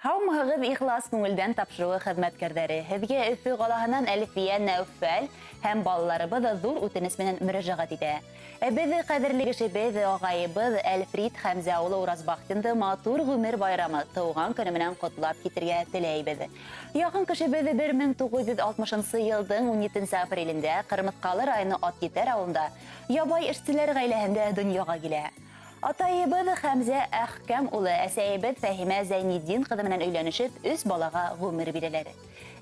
Һаумыһығыҙ, ихлас күңелдән тапшырыуы хеҙмәткәрҙәре. Һеҙгә Өфө ҡалаһынан Әлфиә Нәүфәл һәм балаларыбыҙ ҙур үтенес менән мөрәжәғәт итә. Беҙ ҡәҙерле кешебеҙ, ағайыбыҙ Әлфрид Хәмзә улы Уразбахтинды матур ғүмер байрамы, тыуған көнө менән ҡотлап китергә теләйбеҙ. Яҡын кешебеҙ 1960 йылдың 17 апрелендә Ҡырмыҫҡалы районы Атйетәр ауылында ябай эшселәр ғаиләһендә донъяға килә. Атайыбыҙ Хәмзә Әхкәм улы, әсәйебеҙ Фәһимә Зәйнетдин ҡыҙы менән өйләнешеп, 3 балаға ғүмер бирәләр.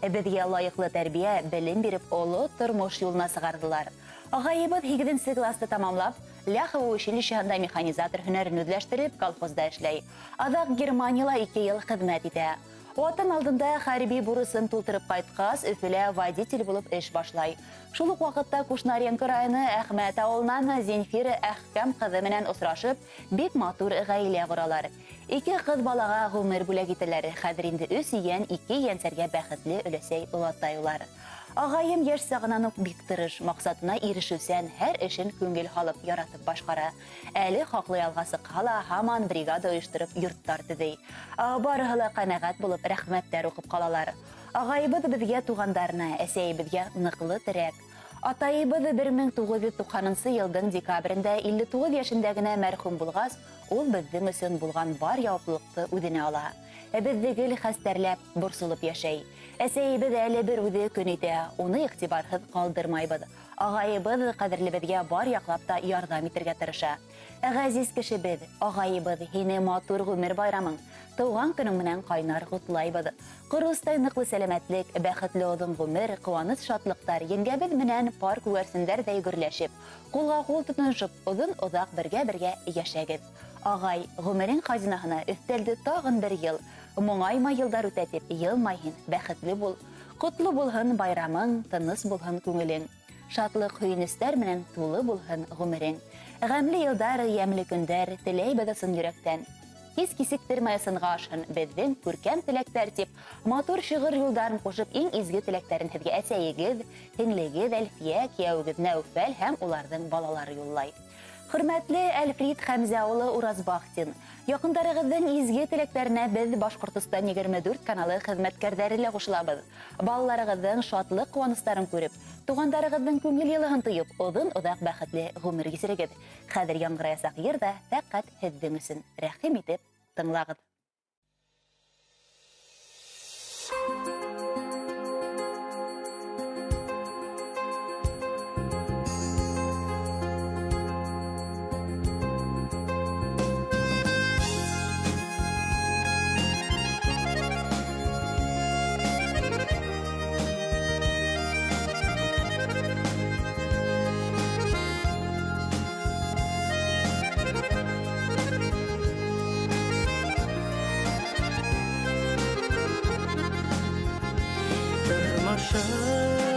Беҙгә лайыҡлы тәрбиә, белем биреп, оло тормош юлына сығарҙылар. Ағайыбыҙ 8-нсе класты тамамлап, Ляхово училищеһында механизатор һөнәрен үҙләштереп, колхозда эшләй. Аҙаҡ Германияла 2 йыл хеҙмәт итә. Ватан алдында хәрби бурысын тултырып ҡайтҡас, Өфөлә водитель булып эш башлай. Шул уҡ ваҡытта Кушнаренко районы Әхмәт ауылынан Зинфира Әхкәм ҡыҙы менән осрашып, бик матур ғаилә ҡоралар. 2 ҡыҙ балаға ғүмер бүләк итәләр. Хәҙер инде 3 ейән, 2 ейәнсәргә бәхетле өләсәй олатай улар. Ағайым йәш сағынан уҡ бик тырыш, маҡсатына ирешеүсән, һәр эшен күңел һалып яратып башҡара. Әле хаҡлы ялға сыҡһа ла, һаман бригада ойоштороп йорттар төҙөй. Барыһы ла ҡәнәғәт булып, рәхмәттәр уҡып ҡалалар. Ағайыбыҙ беҙгә туғандарына, әсәйебеҙгә ныҡлы терәк. Атайыбыҙ 1990 йылдың декабрендә 59 йәшендә генә мәрхүм булғас, ул беҙҙең өсөн булған бар яуаплылыҡты үҙенә ала. Беҙҙе гел хәстәрләп, борсолоп йәшәй. Әсәйебеҙ әле бер үҙе көн итә, уны иғтибарһыҙ ҡалдырмайбыҙ. Ағайыбыҙ ҡәҙерлебеҙгә бар яҡлап та ярҙам итергә тырыша. Ғәзиз кешебеҙ, ағайыбыҙ, һине матур ғүмер байрамың, тыуған көнөң менән ҡайнар ҡотлайбыҙ. Ҡоростай ныҡлы сәләмәтлек, бәхетле оҙон ғүмер, ҡыуаныс шатлыҡтар, еңгәбеҙ менән пар күгәрсендәрҙәй гөрләшеп, ҡулға ҡул тотоношоп, оҙон-оҙаҡ бергә-бергә йәшәгеҙ. Ағай, ғүмерең хазинаһына өҫтәлде тағын бер йыл. Моңайма йылдар үтә тип, йылмай һин, бәхетле бул. Ҡотло булһын байрамың, тыныс булһын күңелең. Шатлыҡ һөйөнөстәр менән тулы булһын ғүмерең. Ғәмле йылдар, йәмле көндәр теләйбеҙ ысын йөрәктән. Һис кисектермәй ысынға ашһын беҙҙең күркәм теләктәр тип, матур шиғыр юлдарын ҡушып, иң изге теләктәрен һеҙгә әсәйегеҙ, һеңлегеҙ Әлфиә, кейәүегеҙ Нәүфәл һәм уларҙың балалары юллай. Хөрмәтле Әлфрид Хәмзә улы Уразбахтин, яҡындарығыҙҙың изге теләктәренә беҙ Башҡортостан 24 каналы хеҙмәткәрҙәре лә ҡушылабыҙ. Балаларығыҙҙың шатлыҡ ҡыуаныстарын күреп, туғандарығыҙҙың күңел йылыһын тойоп, оҙон-оҙаҡ бәхетле ғүмер кисерегеҙ. Хәҙер яңғыраясаҡ йыр ҙа фәҡәт һеҙҙең өсөн. Рәхим итеп тыңлағыҙ.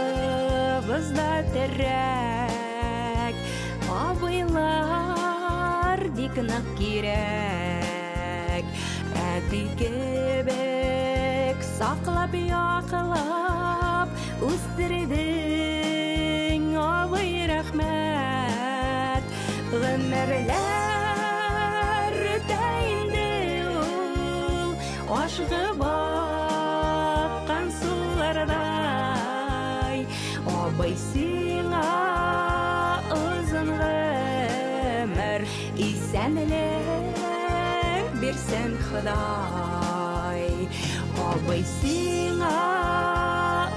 Тормошобозда терәк, абыйлар бик ныҡ кирәк. Әти кебек саҡлап, яҡлап үҫтерҙең, абый, рәхмәт. Ғүмерләр үтә инде ул, ашығып аҡҡан суларҙай. Абый, сиңа оҙон ғүмер, иҫәнлек бирсен Хоҙай. Абый, сиңа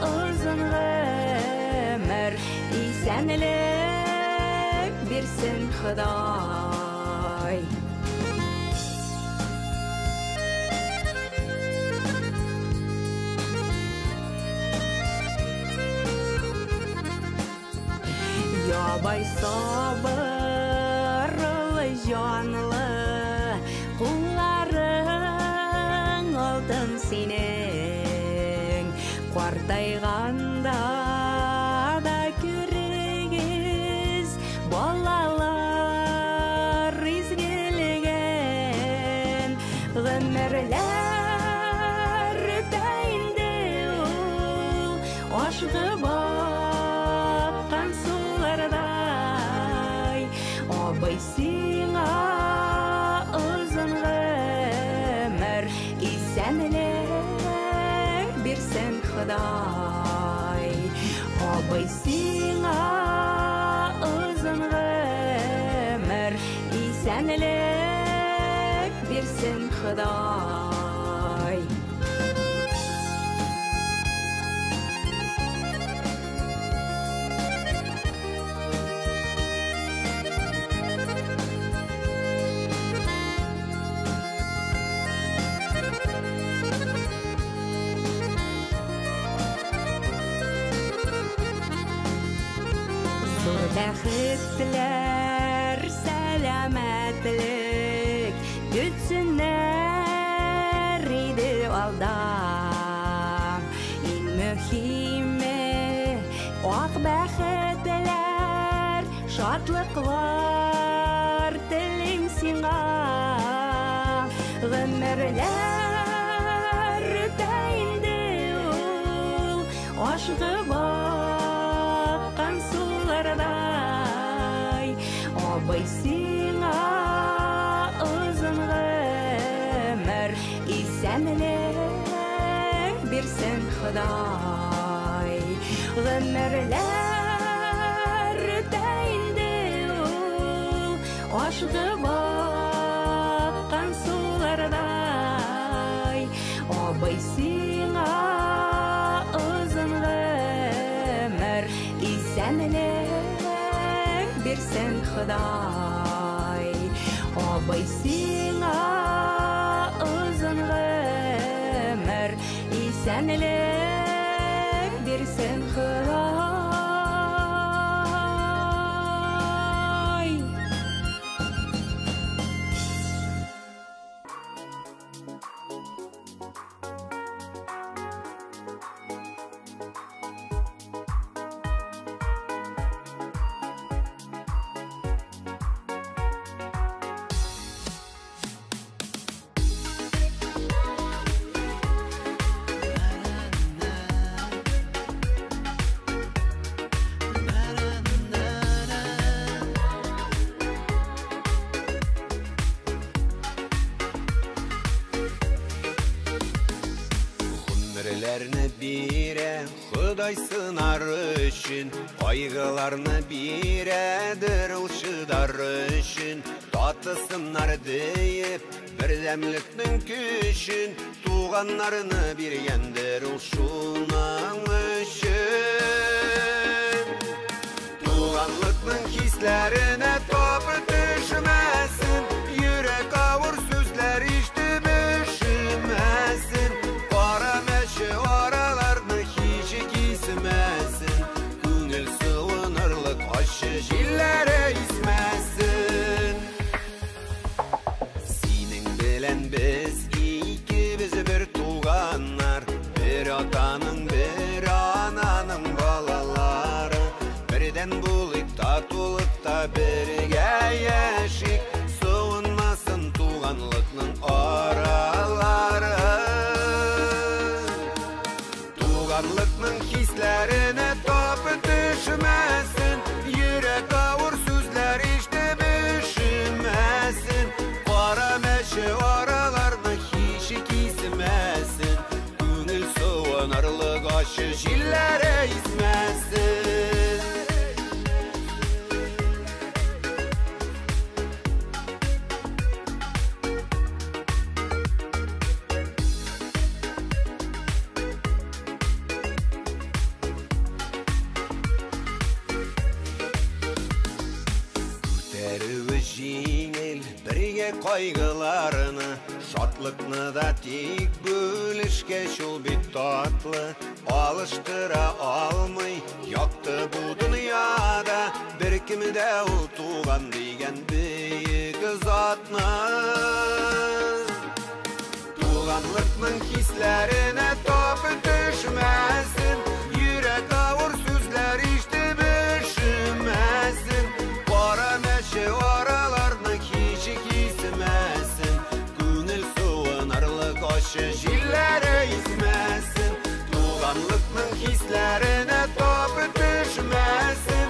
оҙон ғүмер, иҫәнлек бирсен Хоҙай. Ябай сабырлы, җанлы, ҡулларың алтын синең. Ҡартайғанда да күрегеҙ балалар изгелеген. Ғүмерләр үтә инде ул, ашығып аҡҡан суларҙай. Абый, сиңа оҙон ғүмер, иҫәнлек Хоҙай. Абый сиңа оҙон ғүмер, иҫәнлек бирсен Хоҙай. Бәхетләр, сәләмәтлек көтсөннәр иде алда. Иң мөһиме аҡ бәхетләр, шатлыҡлар телим сиңа. Ғүмерләр үтә инде ул, ашығып аҡҡан суларҙай. Абый сиңа оҙон ғүмер, иҫәнлек бирсен Хоҙай. Ғүмерләр үтә инде ул, ашығып аҡҡан суларҙай. Абый сиңа оҙон ғүмер, иҫәнлек бирсен Хоҙай. Абый сиңа оҙон ғүмер, иҫәнлек бирсен Хоҙай. Ғүмерләрне бирә Хоҙай сынар өсөн, ҡайғыларны бирәдер ул шыдар өсөн. Татысыннар дейеп берҙәмлектең көсөн, туғаннарны биргәндер ул шуның өсөн. Туғанлыҡның хисләренә тап төшмәсен, йөрәк ауыр сүҙләр ишетеп өшөмәсен. Ҡара мәше араларны һис кисмәсен, күңел сыуынырлыҡ аше җилләре исмәсен. Синең белән беҙ икебеҙ бер туғаннар, бер атаның, бер ананың балалары. Берҙән булыйк, татулыҡта бергә йәшик, сыуынмасын туғанлыҡның аралары. Туғанлыҡның хисләренә тап төшмәсен, йөрәк ауыр сүҙләр ишетеп өшөмәсен. Ҡара мәше араларны һис кисмәсен, күңел сыуынырлыҡ аше җилләре исмәсен. Күтәреүе җиңел бергә ҡайғыларны, шатлыҡны да тик бүлешкәс ул бит татлы. Алыштыра алмый яҡты бу донъяда бер кем дә ул туған дигән бөйөк затны. Туғанлыҡның хисләренә тап төшмәсен, йөрәк ауыр сүҙләр ишетеп өшөмәсен. Ҡара мәше араларны һис кисмәсен, күңел сыуынырлыҡ аше җилләре исмәсен. Туғанлыҡның хисләренә тап төшмәсен,